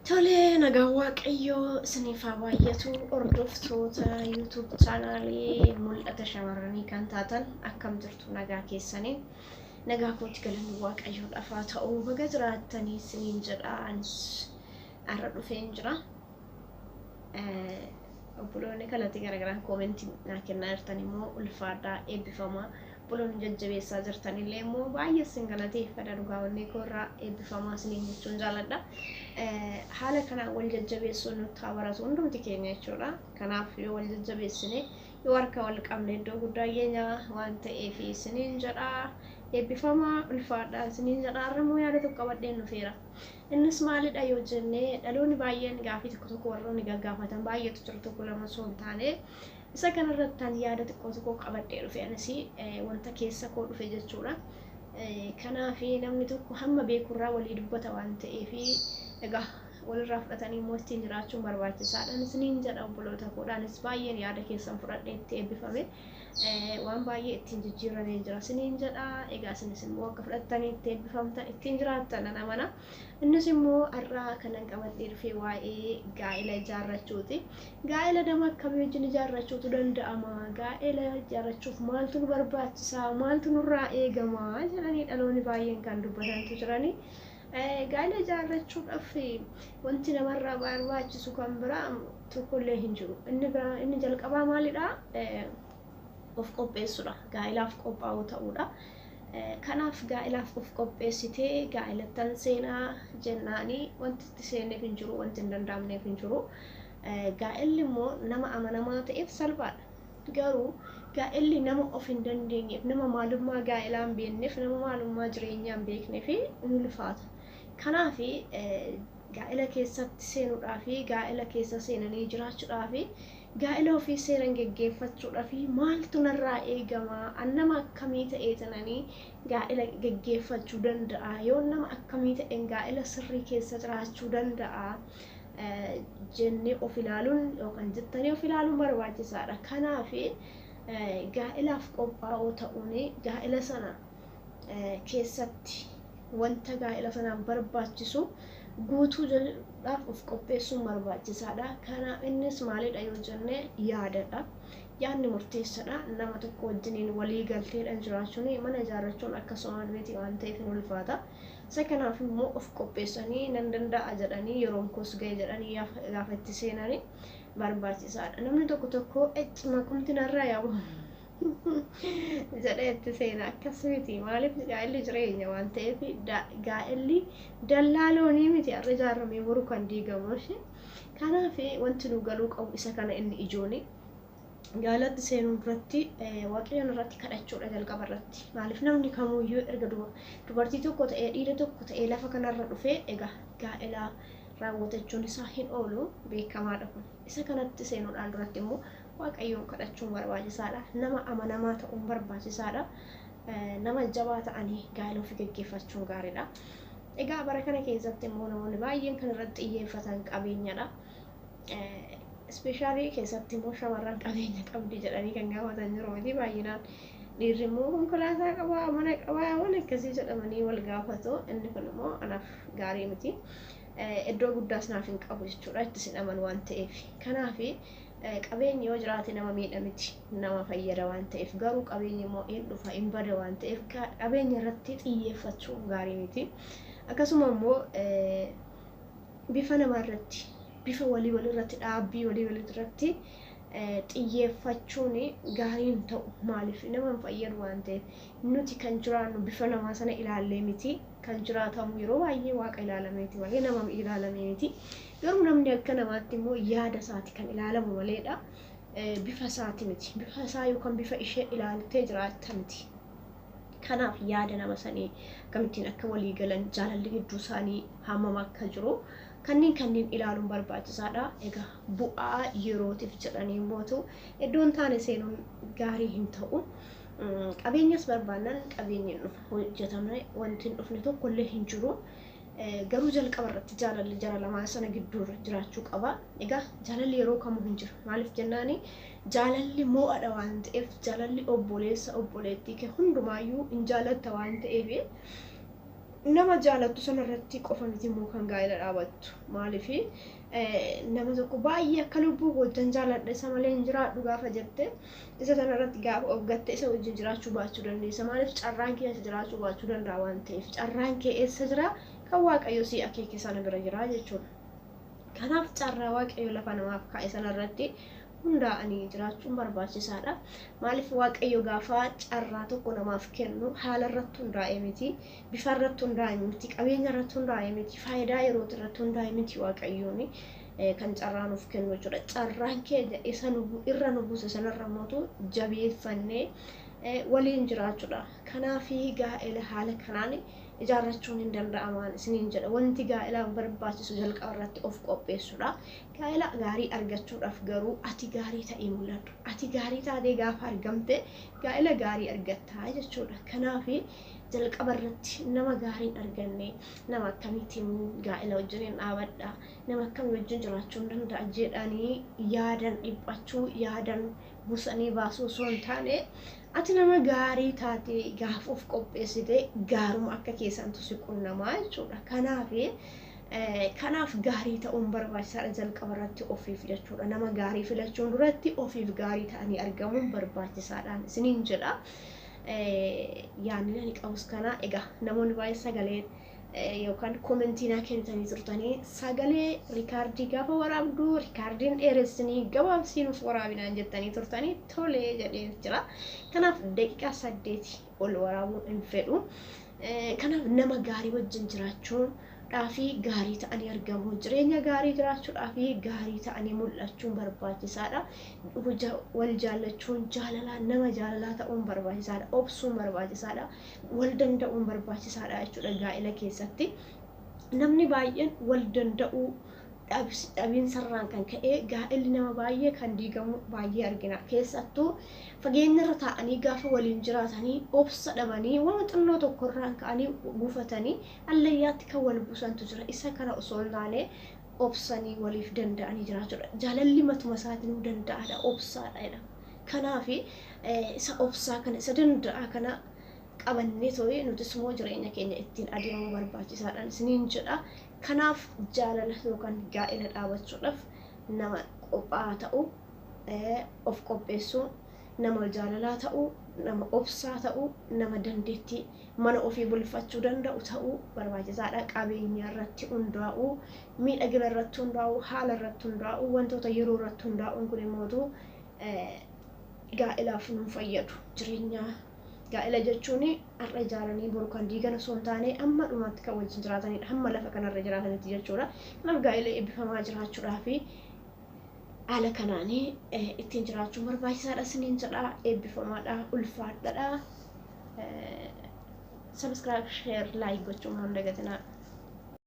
Tolee, nagaan Waaqayyoo isiniif haa baay'atu. Hordoftoota YouTube chaanaalii Mul'ata Shamarranii kan taatan akkam jirtu nagaa keessanii? Nagaa kootti galanni Waaqayyoodhaaf haa ta'u. Baga jiraattanii isiniin jedha. Anis har'a dhufeen jira. Obboloonni kallattii garaagaraan koomentii naa kennaa jirtan immoo ulfaadhaa eebbifamaa. Obboloonni jajjabeessaa jirtan illee immoo baay'ee isin galateeffadha dhugaa onnee koo irraa eebbifamaa isiniin jechuun jaaladha. Haala kanaan wal jajjabeessuun nutti haa baratu hundumti keenya jechuudha. Kanaaf yoo wal jajjabeessine yoo harka wal qabne iddoo guddaa geenya waan ta'eef isiniin jedha. Eebbifamaa ulfaadhaa isiniin jedha. Har'a immoo yaada tokko qabadheen dhufeera. Innis maalidha yoo jenne dhaloonni baay'een gaafii tokko tokko warroonni gaggaafatan baay'eetu jira tokko lama osoo hin taane. Isa kanarratti ani yaada xiqqoo tokko qabadhee dhufe anis wanta keessa koo dhufe jechuudha. Kanaaf namni tokko hamma beekurraa walii dubbata waan ta'eef egaa walirraa fudhatanii immoo ittiin jiraachuun barbaachisaadha. Isiniin jedha obboloota koodhaanis baay'een yaada keessan fudhadhee itti eebbifame. Waan baay'ee ittiin jijjiiramee jira isiniin jedha. Egaa isinis immoo akka fudhattanii itti eebbifamtan ittiin jiraattan nan amana. Innis immoo har'a kanan qabadhee dhufe waa'ee gaa'ela ijaarrachuuti. Gaa'ela nama akkamii wajjin ijaarrachuutu danda'ama? Gaa'ela ijaarrachuuf maaltu nu barbaachisa? Maaltu nurraa eegama? Jedhanii dhaloonni baay'een kan dubbatantu jirani. Gaa'ela ijaarrachuudhaaf wanti namarraa barbaachisu kan biraa tokkollee hin jiru. Inni biraa inni jalqabaa maalidha? Of qopheessuudha. Gaa'elaaf qophaa'uu ta'uudha. Kanaaf gaa'elaaf of qopheessitee gaa'elattan seenaa jennaanii wanti itti seenneef hin jiru, wanti hin danda'amneef hin jiru. Gaa'elli immoo nama amanamaa ta'eef salphaadha. Garuu gaa'elli nama of hin dandeenyeef, nama maalummaa gaa'elaa hin beekneef, nama maalummaa jireenyaa hin beekneef ni ulfaata. Kanaaf gaa'ela keessatti seenuudhaaf, gaa'ela keessa seenanii jiraachuudhaaf, gaa'ela ofii seeran geggeeffachuudhaaf maaltu narraa eegama? An nama akkamii ta'ee tananii gaa'ela geggeeffachuu danda'a? Yoo nama akkamii ta'een gaa'ela sirrii keessa jiraachuu danda'a? Jennee of ilaaluun yookaan jettanii of ilaaluun barbaachisaadha. Kanaaf gaa'elaaf qophaa'oo ta'uun gaa'ela sana keessatti wanta gaa'ela sanaaf barbaachisu guutuudhaaf of qopheessuun barbaachisaadha. Kanaaf innis maalidha yoo jenne yaadadha. Yaadni murteessaadha. Nama tokko wajjiniin walii galteedhaan jiraachuun mana ijaarrachuun akkasumaan miti waan ta'eef hin ulfaata. Isa kanaaf immoo of qopheessanii nan danda'a jedhanii yeroon koos ga'e jedhanii gaafa itti seenanii barbaachisaadha. Namni tokko tokko ecci maqumti narraa yaabu jedhee itti seena akkas miti. Maaliif gaa'elli jireenya waan ta'eef gaa'elli dallaa loonii miti har'a ijaaramee boru kan diigamu. Kanaaf wanti nu galuu qabu isa kana inni ijooni. Gaa'elatti seenuu duratti Waaqayyoon irratti kadhachuudha jalqaba irratti. Maaliif namni kamuyyuu erga dubartii tokko ta'ee dhiira tokko ta'ee lafa kanarra dhufee egaa gaa'ela raawwatachuun isaa hin oolu beekamaadha kun. Isa kanatti seenuudhaan duratti immoo Waaqayyoon kadhachuun barbaachisaadha. Nama amanamaa ta'uun barbaachisaadha. Nama jabaa ta'anii gaa'ela ofii geggeeffachuun gaariidha. Egaa bara kana keessatti immoo namoonni baay'een kan irratti xiyyeeffatan qabeenyadha. Ispeeshaalii keessatti immoo shamarran qabeenya qabdi jedhanii kan gaafatan jiru miti baay'inaan. Dhiirri immoo konkolaataa qabaa, mana qabaa, waan akkasii jedhamanii wal gaafatu. Inni kun immoo anaaf gaarii miti. Iddoo guddaas naaf hin qabu jechuudha. Itti sin amanu waan ta'eef. Kanaaf qabeenyi yoo jiraate nama miidha miti, nama fayyada waan ta'eef. Garuu qabeenyi immoo hin dhufa, hin bada waan ta'eef qabeenya irratti xiyyeeffachuun gaarii miti. Akkasuma immoo bifa namaa irratti, bifa walii walii irratti, dhaabbii walii walii irratti xiyyeeffachuun gaarii hin ta'u. Maaliif nama hin fayyadu waan ta'eef. Nuti kan jiraannu bifa namaa sana ilaallee miti. Kan jiraatamu yeroo baay'ee waaqa ilaalameeti malee nama ilaalamee miti. Garuu namni akka namaatti immoo yaada isaati kan ilaalamu maleedha. Bifa isaati miti. Bifa isaa yookaan bifa ishee ilaaltee jiraatta miti. Kanaaf yaada nama sanii akkamittiin akka walii galan jaalalli gidduu isaanii hammam akka jiru kanneen ilaaluun barbaachisaadha. Egaa bu'aa yerootiif jedhanii immootu iddoon taane seenuun gaarii hin ta'u. Qabeenyas barbaannan qabeenyi hin dhufa hojjetamne wanti hin dhufne tokkollee hin jiru. Garuu jalqaba irratti jaalalli jara lamaan sana gidduu jiraachuu qaba. Egaa jaalalli yeroo kamuu hin jiru. Maaliif jennaani jaalalli mo'adha waan ta'eef jaalalli obboleessa obboleettii kee hundumaayyuu hin jaalatta waan ta'eef Nama jaalattu sanarratti qofa miti immoo kan gaa'ela dhaabattu. Maaliif nama tokko baay'ee akka lubbuu kootan jaaladha, isa malee hin jiraadhu gaafa jette, isa sanarratti gaafa of gatte isa wajjin jiraachuu baachuu dandeessa. Maaliif carraan kee as jiraachuu baachuu danda'a waan ta'eef, carraan kee eessa jira? Kan Waaqayyo si akeeke sana bira jira jechuudha. Kanaaf carraa Waaqayyo lafa namaaf kaa'e sanarratti hundaa'anii jiraachuun barbaachisaadha. Maaliif Waaqayyo gaafa carraa tokko namaaf kennu haala irratti hundaa'e miti, bifa irratti hundaa'e miti, qabeenya irratti hundaa'e miti, faayidaa yeroo irratti hundaa'e miti Waaqayyoon kan carraa nuuf kennu jechuudha. Carraan keenya isa irra nu buuse sanarra mootu jabeeffannee waliin jiraachuudha. Kanaaf gaa'ela haala kanaan ijaarrachuun hin danda'amaan isiniin jedha. Wanti gaa'elaaf barbaachisu jalqaba irratti of qopheessuudha. Gaa'ela gaarii argachuudhaaf garuu ati gaarii ta'ii mul'adhu. Ati gaarii taatee gaafa argamte gaa'ela gaarii argattaa jechuudha. Kanaaf jalqaba irratti nama gaariin arganne, nama akkamiitiin gaa'ela wajjin hin dhaabadha, nama akkamii wajjin jiraachuu hin danda'a jedhanii yaadan dhiphachuu, yaadan busanii baasuu osoo hin taane, ati nama gaarii taatee gaafa of qopheessite gaaruma akka keessantu si qunnamaa jechuudha. Kanaaf gaarii ta'uun barbaachisaadha jalqaba irratti ofiif jechuudha. Nama gaarii filachuun duratti ofiif gaarii ta'anii argamuun barbaachisaadhaan isiniin jedha. Yaadni ani qabus kana. Egaa namoonni baay'ee sagalee yookaan commentii naa kennitanii turtanii, sagalee recordii gaafa waraabdu recordiin dheeressinii gabaabsii nuuf waraabinaan jettanii turtanii, tolee jedhee jira. Kanaaf daqiiqaa 8 ol waraabuun hin fedhu. Kanaaf nama gaarii wajjin jiraachuun dhaafi gaarii ta'anii argamu. Jireenya gaarii jiraachuudhaafi gaarii ta'anii mul'achuun barbaachisaadha. Wal jaallachuun, jaalalaa nama jaalalaa ta'uun barbaachisaadha. Obsuun barbaachisaadha. Wal danda'uun barbaachisaadha jechuudha gaa'ela keessatti. Namni baay'een wal danda'uu dhabiinsarraan kan ka'e gaa'elli nama baay'ee kan diigamu baay'ee argina. Keessattuu fageenyarra taa'anii gaafa waliin jiraatanii obsa dhabanii waan xinnoo tokkorraan ka'anii gufatanii allayyaatti kan wal buusantu jira. Isa kana osoo hin taane obsanii waliif danda'anii jiraachuudha. Jaalalli matuma isaatiin danda'aadha, obsaadha jedhama. Kanaaf isa obsaa kana, isa danda'a kana qabannee too'ee nutis immoo jireenya keenya ittiin adeemuu barbaachisaadha isiniin jedha. Kanaaf jaalala yookaan gaa'ela dhaabachuudhaaf nama qophaa'aa ta'uu, of qopheessuu, nama jaalalaa ta'uu, nama obsaa ta'uu, nama dandeettii mana ofii bulfachuu danda'u ta'uu barbaachisaadha. Qabeenya irratti hundaa'uu, miidhagina irratti hundaa'uu, haala irratti hundaa'uu, wantoota yeroo irratti hundaa'uun kun immoo gaa'elaaf nu fayyadu. Jireenya gaa'ela jechuun har'a ijaaranii boru kan diigan osoo hin taane hamma dhumaatti kan wajjin jiraatanidha. Hamma lafa kanarra jiraatanitti jechuudha. Kanaaf gaa'ela eebbifamaa jiraachuudhaa fi haala kanaanii ittiin jiraachuun barbaachisaadha isiniin jedha. Eebbifamaadha, ulfaadhaadha. Subscribe, share, like gochuun hin dagatinaa.